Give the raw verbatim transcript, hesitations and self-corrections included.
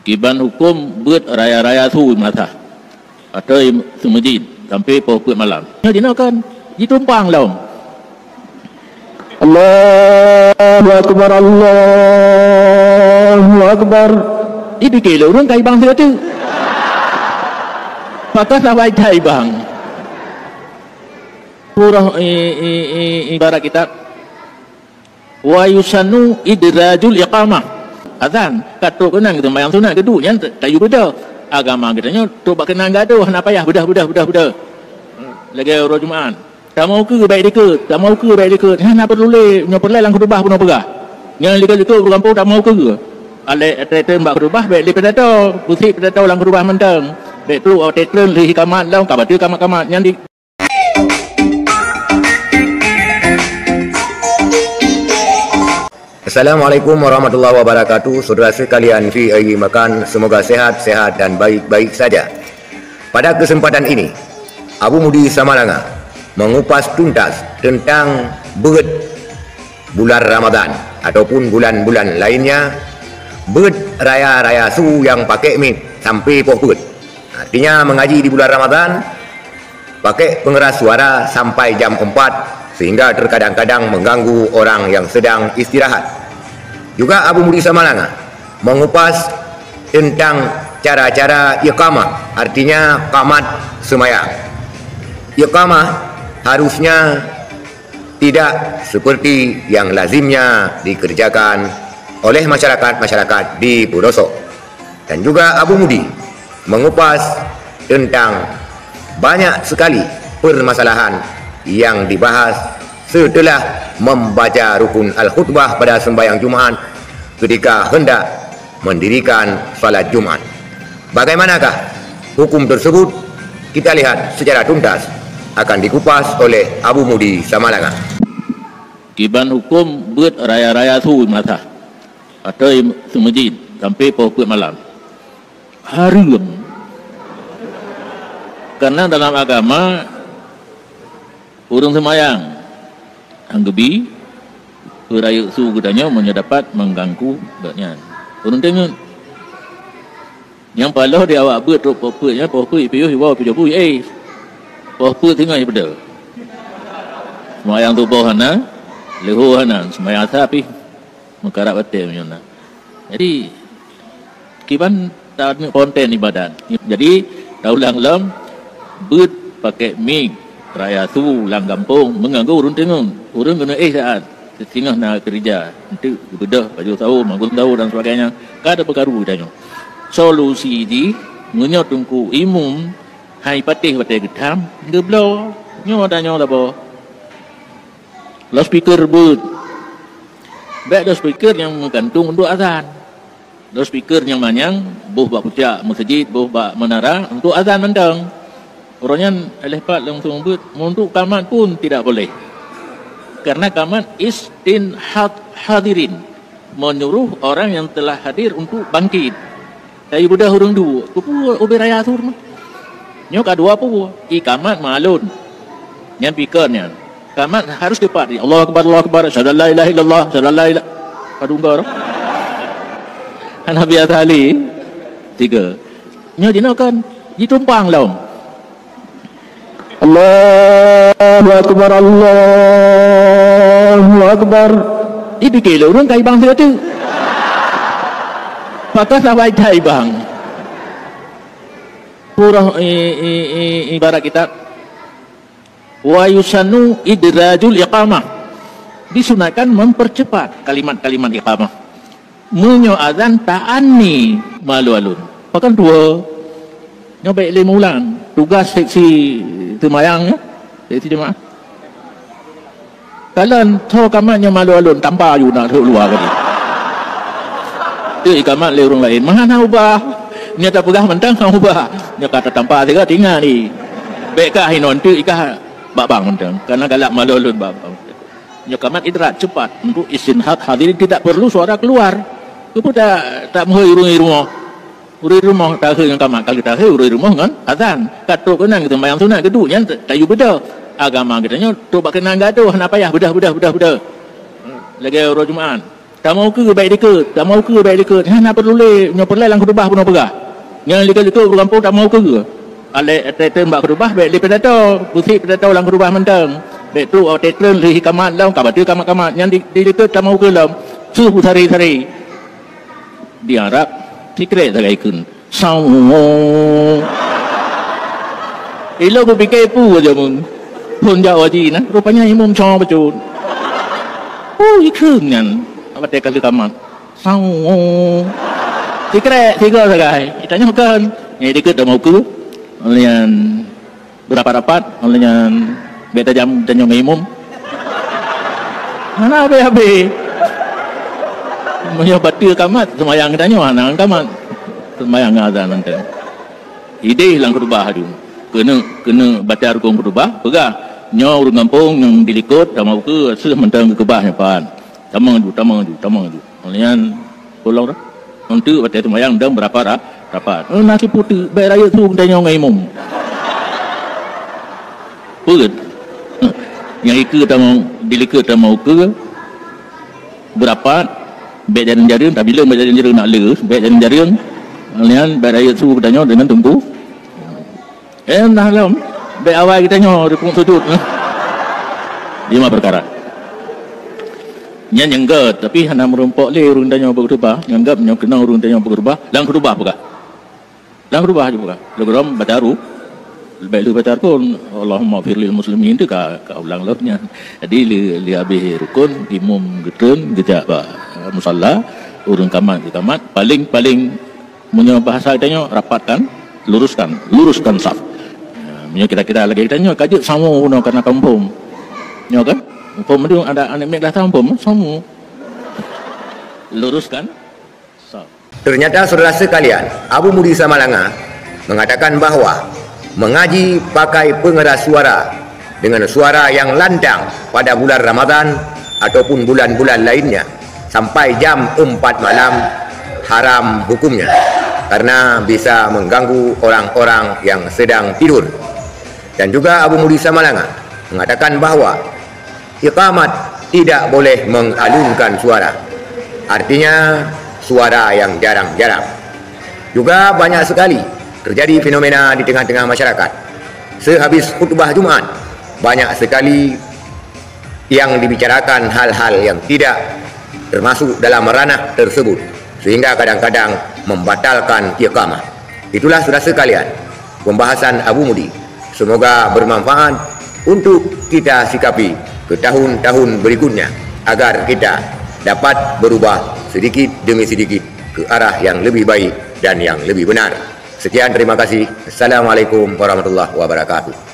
Kiban huköm beuet raya-raya su meunasah atau seumeujid sampai poh peuet malam. Nyoe jinoe kan jitumpang lom. Allahu Akbar, Allahu Akbar. Ipike lé ureuëng ka ibang sigoe teuk. Pakon sabai that ibang. Surah, i, i, i, ibarat kitab, "Wa yusannu idrajul iqamah." Azan, ka trok keunan seumayang sunat geuduek nyan, tayue beudôh. Agama geutanyoe trok bak keunan gadoh, hana payah beudôh, beudôh, beudôh, beudôh. Lagée uroe Jumat. Tamong keue bék dikeue, tamong keue bék dikeue. Hana peureulée lé, nyoe peureulée lam khutubah bunoe peugah. Nyang likot-likot ureuëng gampông tamong keue. Alek teutreun bak khutubah bék lé pidato, peusiek pidato lam khutubah mantong. Bék trok watée treun lé kamat lom, ka bateue kamat-kamat. Nyan di Assalamualaikum warahmatullahi wabarakatuh. Saudara sekalian fi ayyi makan, semoga sehat-sehat dan baik-baik saja. Pada kesempatan ini, Abu Mudi Samalanga mengupas tuntas tentang beuet bulan Ramadan ataupun bulan-bulan lainnya, beuet raya-raya su nyang pakai mic sampai poh peuet. Artinya, mengaji di bulan Ramadan pakai pengeras suara sampai jam empat, sehingga terkadang-kadang mengganggu orang yang sedang istirahat. Juga Abu Mudi Samalanga mengupas tentang cara-cara iqamah, artinya qamat seumayang. Iqamah harusnya tidak seperti yang lazimnya dikerjakan oleh masyarakat-masyarakat di Purosok. Dan juga Abu Mudi mengupas tentang banyak sekali permasalahan yang dibahas setelah membaca rukun al-khutbah pada sembahyang Jumat ketika hendak mendirikan salat Jumat. Bagaimanakah hukum tersebut? Kita lihat secara tuntas, akan dikupas oleh Abu Mudi Samalanga. Kiban huköm beuet raya-raya su meunasah atau seumeujid sampai poh peuet malam. Hareuem. Karena dalam agama, ureuëng seumayang nyang geubi, peurayeuk su geutanyoe meunyoe dapat mengganggu gobnyan. Ureuëng teungeut. Nyang paloh di awak beuet trok poh peuet nyan, poh peuet piôh, iwoe piôh peuet, eh. Poh peuet singoh ipeudeuh. Seumayang tuboh hana, leuhô hana, seumayang asa pih meukarat watée meunyoe na. Jadi, kiban taneuk konten ibadat. Jadi, taulang lom, beuet pakai mic raya su lam gampông meuganggu ureuëng teungeut. Ureuëng keuneuk éh saát, singoh na keurija, enteuk geubeudôh, pajoh sawo, bangun sawo dan sebagainya. Ka tapeukaru geutanyoe. Solusi jih, meunyoe Teungku Imum hai patéh watée geutham, geubloe. Nyoe tanyoe saboh. Loudspeaker beuet. Bék loudspeaker nyang meugantung untuk azan. Loudspeaker nyang manyang, boh bak pucak meuseujid, boh bak menara, untuk azan mantong. Uroe nyan, éh lheueh pat langsung beuet, untuk kamat pun tidak boleh. Karena kamat istinhad hadirin, menyuruh orang yang telah hadir untuk bangkit. Tapi beudôh ureuëng duek, keupeue ubé raya su mah. Nyoe ka dua peue, iqamat meualon. Nyan pikon nyan. Kamat harus teupat. Allahu Akbar, Allahu Akbar, asyhadu an la ilaha illallah, asyhadu an la ilaha. Padum ka roh. Hana biasa lé. Tiga. Nyoe jinoe kan jitumpang lom. Allahu Akbar, Allahu Akbar. Ipike lé ureuëng ka ibang sigoe teuk. Pakon sabai that ibang. Surah, i, i, i, ibarat kitab, "Wa yusannu idrajul iqamah." Disunatkan mempercepat kalimat-kalimat iqamah. Meunyoe azan ta'anni malu-alun. Pakon tuwoe? Nyoe bék lé meuulang. Tugaih seksi seumayang, ya. Seksi jeumaáh. Kalon tho kamat nyoe malu-alun, tampa aju na trok luwa tadi. Teuk iqamat lé ureuëng laén. Meuhan hana ubah. Nyoe tapeugah mantong hana ubah. Nyoe ka tatampa sigoe tinggai ni. Bék kah inoe teuk ikah bak bang mantong. Karena galak malu-alun bak bang. Nyoe kamat idraj cepat untuk istinhad hadirin, tidak perlu suara keluar. Keupeue ta, tameuhôi ureuëng rumoh? Ureuëng rumoh tahôi ngon kamat, ka geutahôi ureuëng rumoh ngon azan. Ka trok keunan geuseumayang sunat geuduek nyan tayue beudôh. Agama geutanyoe trok bak keunan gadoh, hana payah beudôh, beudôh, beudôh, beudôh. Lagée uroe Jumat. Tamong ukeue bèk likot, tamong ukeue bèk likot. Hana peureulèe, nyoe peureulèe lam khutubah bunoe peugah. Nyoe likot-likot ureueng gampông tamong ukeue. Alèh teuntèe bak khutubah bèk lé pidato, peusiek pidato lam khutubah mantong. Bèk trok watèe treun lheueh kamat lom, ka bateue kamat-kamat. Nyan di, di likot tamong ukeue lom. Su beusaré-saré. Di Arab, sikrek sagai kheun. Sawu. Ilôn kupike peue jameun. Phôn jak haji na, rupanya imum cong bacut. Peue ikheun nyan. Watèe ka lheueh kamat. Sawu. Sikrek, sigoe sagai. Itanyoe kon. Nyan dikeue tamong ukeue. Lian Beurapat-rapat, óh lheueh nyan bèk tajam tanyoe ngon imum. Hana habéh-habéh. Meunyoe bateue kamat, seumayang geutanyoe hana kamat. Seumayang ngon azan mantong. Idéh lam khutubah laju. Keuneuk, keuneuk baca rukon khutubah, peugah, "Nyoe ureueng gampông nyang di likot, tamong ukeue, seuh mantong geukeubah nyoe pat. Tamong laju, tamong laju, tamong laju." Óh lheueh nyan, Pulang dah. Untuk watèe seumayang dong beurapat ra-, rapat. Oh, na siputeuk, bèk rayeuk su geutanyoe ngon imum. Peuet. Nyang ikeue tamong, di likot tamong ukeue. Beurapat, bèk jareung-jareung, tabileueng bèk jareung-jareung nak leueh, bèk jareung-jareung. Nyan bèk rayeuk su geutanyoe deungon teungku. Eh, nah lom. Bèk awai geutanyoe rukuk sujud. Lima perkara. Nyan nyang gèt, tapi hana meurumpok lé ureueng tanyoe bak khutubah. Nyang gèt nyoe keunong ureueng tanyoe bak khutubah. Lam khutubah peugah. Lam khutubah aja peugah. Lôn gohlom baca ru-, bèk lheueh baca rukun. Allahumma fir lil muslimin tu ka, ka ulang lom nyan. Jadi, lé, lé habéh rukun, imum geutreun, geujak bak musala, ureueng kamat geukamat, paling-paling Meunyoe bahasa geutanyoe, rapatkan, luruskan, luruskan saf. Ya, meunyoe kira-kira lagèe geutanyoe, ka jeuet samu bunoe kana kampung. Nyoe kan? Kampung meudong ada aneuk miet dah sampung, samu. Luruskan saf. Ternyata, saudara sekalian, Abu Mudi Samalanga mengatakan bahwa mengaji pakai pengeras suara dengan suara yang lantang pada bulan Ramadan ataupun bulan-bulan lainnya sampai jam empat malam haram hukumnya karena bisa mengganggu orang-orang yang sedang tidur. Dan juga Abu Mudi Samalanga mengatakan bahwa iqamat tidak boleh mengalunkan suara. Artinya, suara yang jarang-jarang. Juga banyak sekali terjadi fenomena di tengah-tengah masyarakat. Sehabis khutbah Jumat, banyak sekali yang dibicarakan hal-hal yang tidak termasuk dalam ranah tersebut, sehingga kadang-kadang membatalkan iqamah. Itulah, saudara sekalian, pembahasan Abu Mudi. Semoga bermanfaat untuk kita sikapi ke tahun-tahun berikutnya, agar kita dapat berubah sedikit demi sedikit ke arah yang lebih baik dan yang lebih benar. Sekian, terima kasih. Assalamualaikum warahmatullahi wabarakatuh.